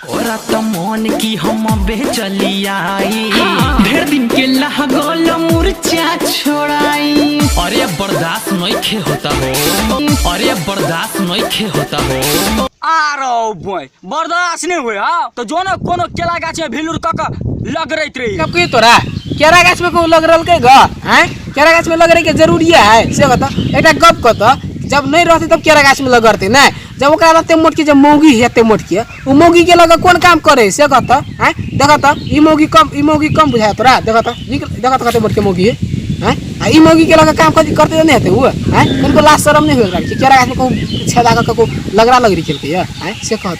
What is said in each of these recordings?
ओरा त मन की हम बेचलियाई, ढेर दिन के लागल मुरचा छोड़ाई। अरे बर्दाश्त नइखे होता हो, अरे बर्दाश्त नइखे होता हो। आरो बोय बर्दाश्त नहीं हुए। हाँ तो जो न कोनो केला गाछ में भिलुर क क लग रही रही। कब की तोरा केरा गाछ में को लग रहल के ग हैं? केरा गाछ में लग रही के जरूरी है से कत एकटा गप कत, जब नहीं रहते तब केरा गाछ में लगरते नहीं, जब ओकरा रहते मोटकी, जब मौगी है ते मोटकी, उ मौगी के लग कोन काम करे से कत हैं? देख त ई मौगी कम, ई मौगी कम बुझाय तोरा, देख त निक, देख त कते मोटके मौगी है हैं? आ ई मौगी के लग काम कथी करते नहीं हेते उ हैं? कनको लाज शरम नहीं होय कि केरा गाछ में कहूं छेदा क को लगरा लगरी खेलके है हैं से कहत।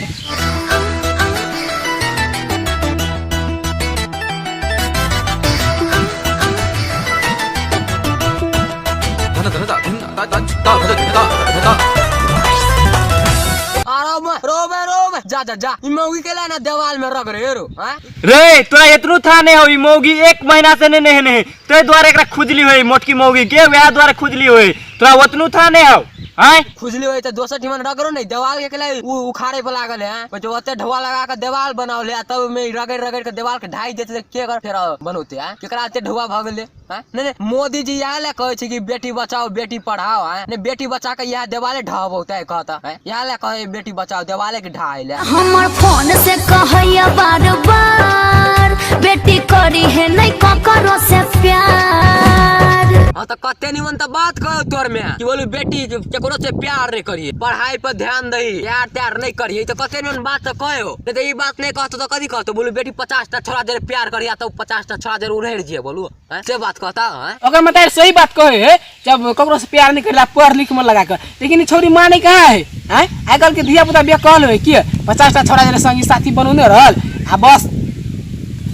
आरो रोबे रोबे जा जा जा, ई मौगी के ना देवाल में रगड़े रो हैं? रे तोरा एतनो था नहीं हो, ई मौगी एक महीना से नहीं नहेने है, ते द्वारे एकरा खुजली होई, मोटकी मौगी के वह द्वारे खुजली होई, तोरा ओतनो था नहीं हो हैं? खुजली होई त दोसर ठिमन रगड़ो नहीं, देवाल के केला उ उखाड़े पर लागल है, जो ओते ढोआ लगा के देवाल बनावले है, तब में रगड़ रगड़ के देवाल के ढाई देते के कर फेर बनौते हैं, केकरा एते ढोआ भ गेले हैं? नहीं, नहीं, मोदी जी यहाँ ले कहै छै कि बेटी बचाओ बेटी पढ़ाओ हैं? नहीं, बेटी बचा के यहाँ देवाले ढहबौते है कहता हैं? यहाँ ले कहै बेटी बचाओ देवाले के ढहाइ ले। हमर फोन से कहैया बार बार बेटी करी है नहीं ककरो से प्यार। हाँ तो कते निमन तो बात कहो तोर में कि बोलू बेटी केकरो से प्यार नहीं करिए, पढ़ाई पर ध्यान दही, प्यार त्यार नहीं करिए, तो कते निमन बात तो कहो, नहीं तो ई बात नहीं कहतो तो कदी कहतो बोलू बेटी 50 टा छोरा जरे प्यार करिया तो 50 टा छोरा जरे उड़ेड़ जिए बोलू हैं? से बात कहता हैं? अगर मतलब सही बात कहे है, जब ककरो से प्यार नहीं करेला पढ़ लिख मन लगा कर, लेकिन ई छोरी माने कहाँ है हैं? आजकल के धिया पुता बिया कहल है कि 50 टा छोरा जरे संगी साथी बनौने रहल आ बस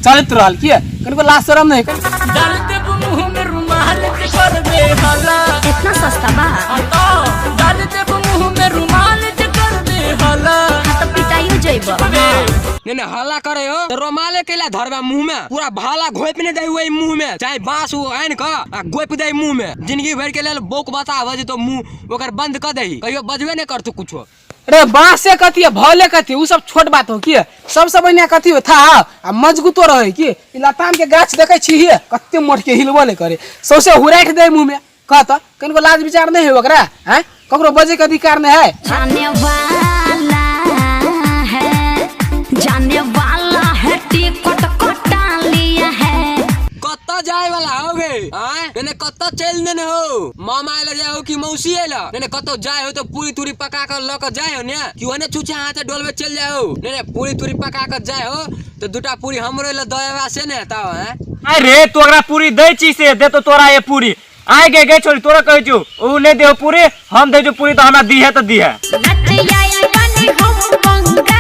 चलत रहल कि कनको लाज शरम नहीं। डाल देब मुंह में रुमाल के करबे हला। इतना सस्ता बा? तो डाल देब मुंह में रुमाल के करबे हला। हाँ तो पिटाइयो जइब। नहीं नहीं हल्ला करे हो तो रुमाले के ला धरबा मुंह में, पूरा भाला घोप नहीं दे हुए मुंह में, चाहे बांस हो आन क आ गोप दे मुंह में, जिंदगी भर के लेल बोक बता हो तो मुंह ओकर बंद क दही, कहियो बजबे नहीं करतो कुछो। अरे बांस से कथी है भले कथी उ सब छोट बात हो कि सबसे बढ़िया कथी हो था आ मजबूतो रहे कि ई लताम के गाछ देखे छी हे कते मोट के हिलबो नहीं करे, सौसे हुराइठ दे मुंह में, कहत कनको लाज विचार नहीं है ओकरा हैं? ककरो बजे के अधिकार नहीं है। जाने वाला है, जाने वाला है टिकट कटा लिया है। कत्ता जाए वाला हो गे आय? नहीं, नहीं, कत्ता चल देने हो, मामा आएला जाए हो कि मौसी आएला? नहीं, नहीं, कत्तो जाए हो तो पूरी तुरी पका कर लक जाए हो ने, कि ओने छुछा हाथ डोलवे चल जाए हो? नहीं, नहीं, पूरी तुरी पका कर जाए हो तो दुटा पूरी हमरो ले दएवा से ने ताव हैं? अरे तू ओकरा पूरी दै छी से दे तो तोरा ये पूरी आय गे गे छोरी तोरा कहै छु उ नहीं देहो पूरी, हम दै छु पूरी तो हमरा दी है तो दी है। नच आइल बानी हम बंगाल